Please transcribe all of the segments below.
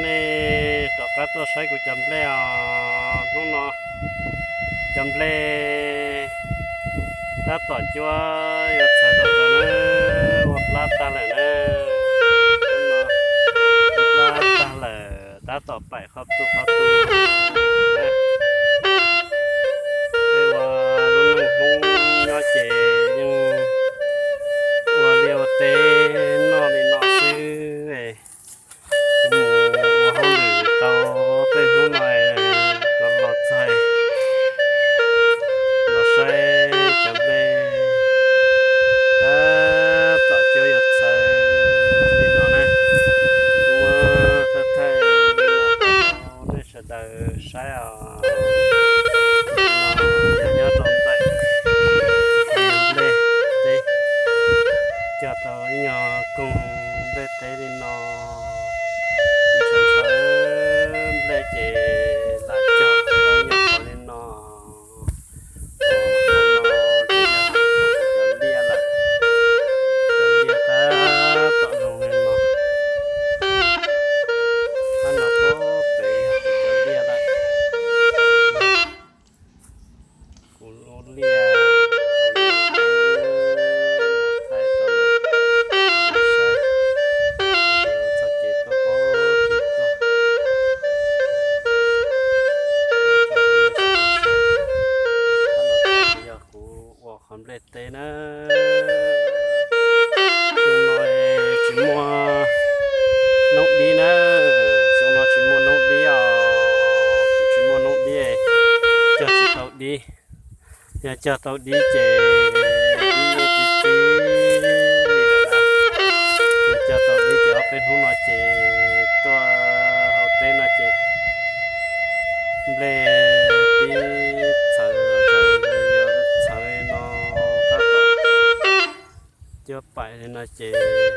Nej rov qab tuaj saib kuv cov nplej os. Hnub no cov nplej tab tom cuab yuav txhawv tom ntej na, ua plab tag lawm na. Hnub no ua plab tag lawm, tab tom paim qhov tu qhov tu na. Peb ua lub neej Hmoob nyob ces yeej ua liaj ua teb noj li no xwb. Kuv mus ua hauj lwm tau peb hnub no, rov los txog los saib cov nplej tab tom cuab yuav txhawv li no na. Kuv muab thaij thaij rau nej sawv daws saib os. Yog nyob rau ntawm nplej teb, cog tau ib nyuag koog nplej teb li no, ntshaw ntshaw nplej ces lam cog tau ib nyuag qhov li no. Qhov no ces yog cov liaj lawm, cov liaj tab tom zoo li no. Qhov no pem yog kuv cov liaj lawm. Kuv lub liaj thaij rau nej saib, txoj kev tuaj pem kev tuaj. Qhov no ces yog kuv ua qhov nplej teb na. Xyoo no tsis muaj noob dib na, xyoo no tsis muaj noob dib os, kuv tsis muaj noob dib, cog tsis tau dib. Yog cog tau dib ces dib yeej txi txiv li lawm na. Yog cog tau dib ces ob peb hnub no ces tuaj hauv teb no ces nplej pib txhawv los, yuav txhawv no tab tom cuab paim li no ces yeej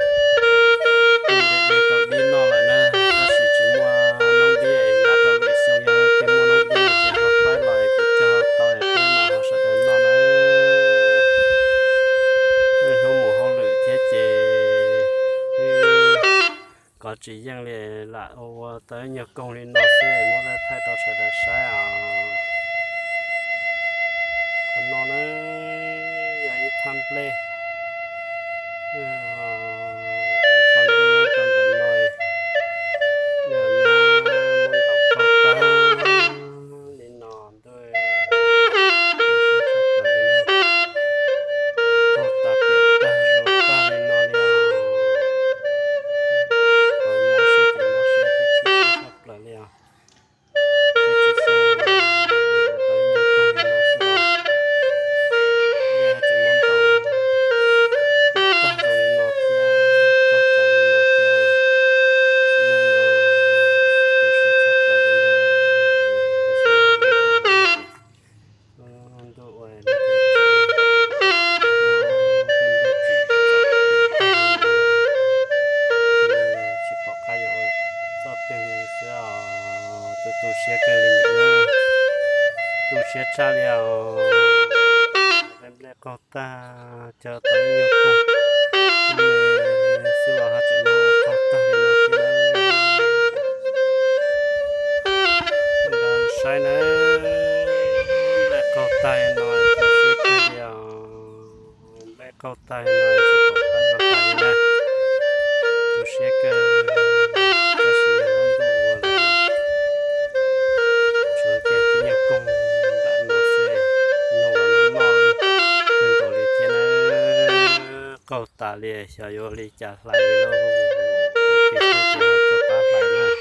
de tau dib noj lawm na. Tab sis tsis muaj noob dib, nyob rau lwm xyoo yog tias muaj noob dib ces ho faib los kuv cog tau es peb mam ho sawv daws noj na. Niaj hnub mus hauj lwm thiab ces twb kov tsis yeej li, lam ua tau ib nyuag koog li no xwb muab thaij rau sawv daws saib os. Qhov no na yog ib thaj nplej, ib thaj nplej nyob rau ntawm no, yog nyab muab ntaus qaug tag li no ntuj, tu siab tshaj plaws li na. Qaug tas piam tag zus tag li no li os. Mob siab ces mob siab thiab khib siab tshaj plaws li os. Twb tsis xyuas ua tau ib nyuag koog li no xwb los, nplej tseem muab ntaus tag zoo li no thiab, qaug tas li no thiab. Neej no tu siab tshaj plaws li na. Tab sis ntuj ua lub teb tseem muab tej nplej tsim txom tag li no, cia li tsis pom qab yuav ua txoj twg li xwb os. Tu tu siab kawg li na, tu siab tshaj li os. Tej nplej qaug tag, cog tau ib nyuag koog me xwb los ho tseem muab ua qaug tag li no thiab na. Saib na, nplej qaug tag li no tu siab kawg li os. Nplej qaug tag li no tsis pom qab yuav hais li na. Tu siab kawg, tab sis yog lub ntuj ua lawm, tshuav kiag tib nyuag koog nram no xwb, noj los noj noj kawg nkaus li thiab na. Qaug tas li, xyov yuav ua li cas hlais li lauj. Ib pliag xwb ces ho tuaj pab hlais na.